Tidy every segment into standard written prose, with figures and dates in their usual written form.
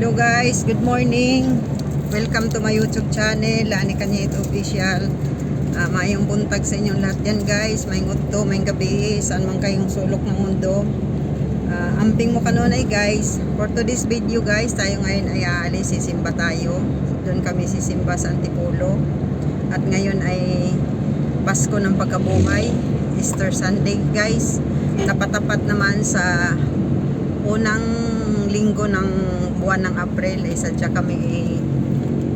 Hello guys, good morning. Welcome to my YouTube channel, Lani Cañete Official. Mayong buntag sa inyong lahat yan guys. Mayong utto, mayong gabi, saan man kayong sulok ng mundo. Amping mo kanunay guys. For today's video guys, tayo ngayon ay aalis, sisimba tayo. Doon kami sisimba sa Antipolo. At ngayon ay Pasko ng pagkabuhay, Easter Sunday guys. Tapat-tapat naman sa unang linggo ng buwan ng April ay sadya kami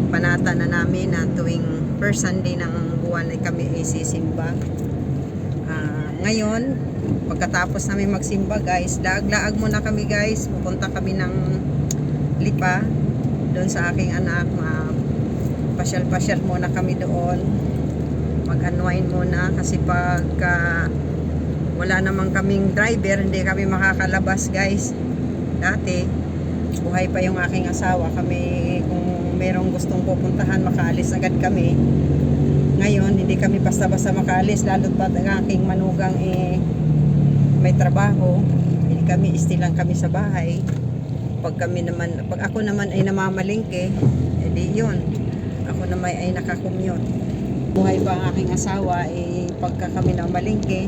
panata na namin na tuwing first Sunday ng buwan ay kami sisimba. Ngayon pagkatapos namin magsimba guys, laag-laag muna kami guys, pupunta kami ng Lipa doon sa aking anak. Pasyal-pasyal muna kami doon, mag-unwind muna kasi pagka wala namang kaming driver hindi kami makakalabas guys. Dati buhay pa yung aking asawa, kami kung merong gustong pupuntahan makaalis agad kami. Ngayon hindi kami basta-basta makaalis, lalo't pa ang aking manugang may trabaho, hindi kami istilang kami sa bahay. Pag ako naman ay namamalingke, edi yun, ako naman ay nakakommute. Buhay pa ang aking asawa, pagka kami namalingke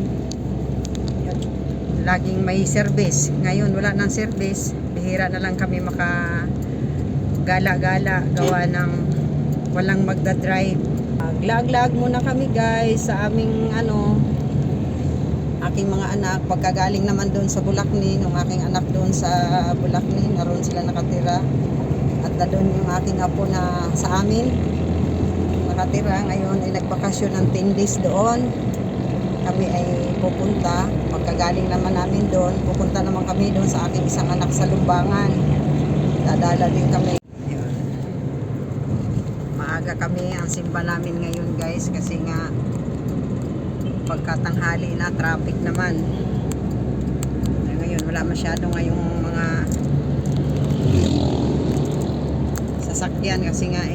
laging may service. Ngayon wala nang service, bihira na lang kami makagala-gala gawa ng walang magdadrive. Lag-lag muna kami guys sa aming aking mga anak. Pagkagaling naman doon sa Bulacni, ng aking anak doon sa Bulacni, naroon sila nakatira. At na doon yung aking apo na sa amin nakatira. Ngayon ay nagbakasyon ng 10 days doon. Kami ay pupunta, pagkagaling naman namin doon, pupunta naman kami doon sa aking isang anak sa Lumbangan. Dadala din kami. Yun. Maaga kami ang simba namin ngayon guys kasi nga pagkatanghali na, traffic naman. Ngayon wala masyado ngayong mga sasakyan kasi nga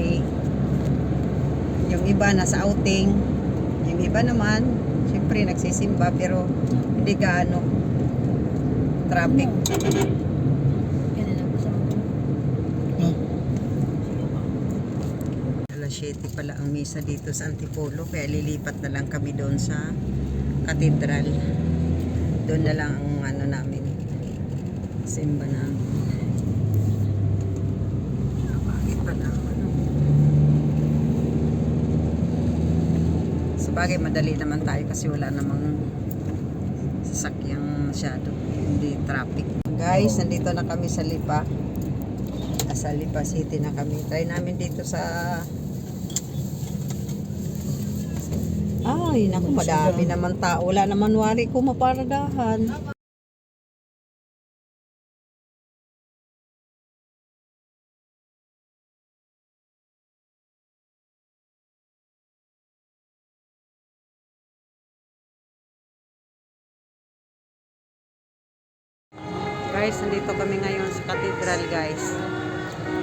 yung iba nasa outing, yung iba naman siyempre nagsisimba pero hindi gaano traffic. Alas 7 pala ang misa dito sa Antipolo, kaya lilipat na lang kami doon sa katedral. Doon na lang ang namin, simba namin. Bakit pa na bagay madali naman tayo kasi wala namang sasakyang masyado, hindi traffic. Guys, nandito na kami sa Lipa. Sa Lipa City na kami. Try namin dito sa naku, madami naman tao. Wala naman wari ko maparadahan. Guys, nandito kami ngayon sa katedral guys.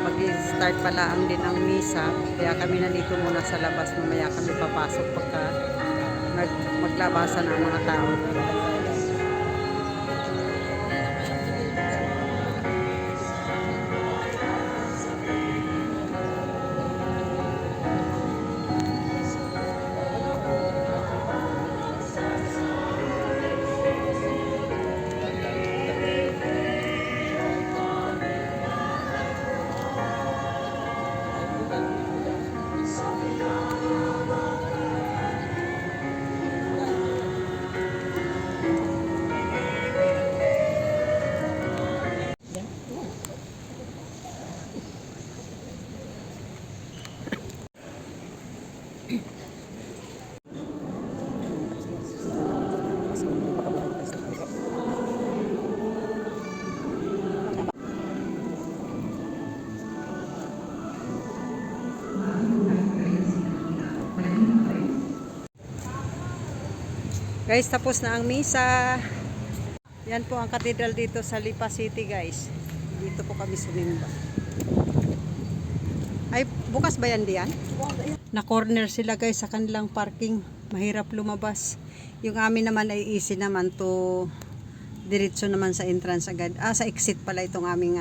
Mag-start pala ang din ang misa, kaya kami nandito muna sa labas. Mamaya kami papasok pagka maglabasan ang mga tao. Guys, tapos na ang misa. Yan po ang katedral dito sa Lipa City guys. Dito po kami sumimba. Ay, bukas ba yan diyan? Na corner sila guys sa kanilang parking. Mahirap lumabas. Yung amin naman ay easy naman to diretso naman sa entrance agad. Sa exit pala itong aming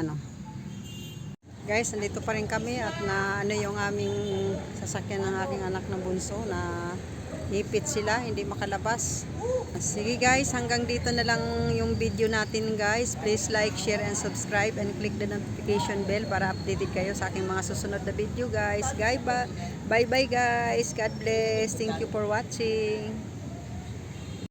Guys, nandito pa rin kami at na ano yung aming sasakyan ng aking anak na bunso na ipit sila, hindi makalabas. Sige guys, hanggang dito na lang yung video natin guys. Please like, share, and subscribe and click the notification bell para updated kayo sa aking mga susunod na video guys. Bye bye guys. God bless. Thank you for watching.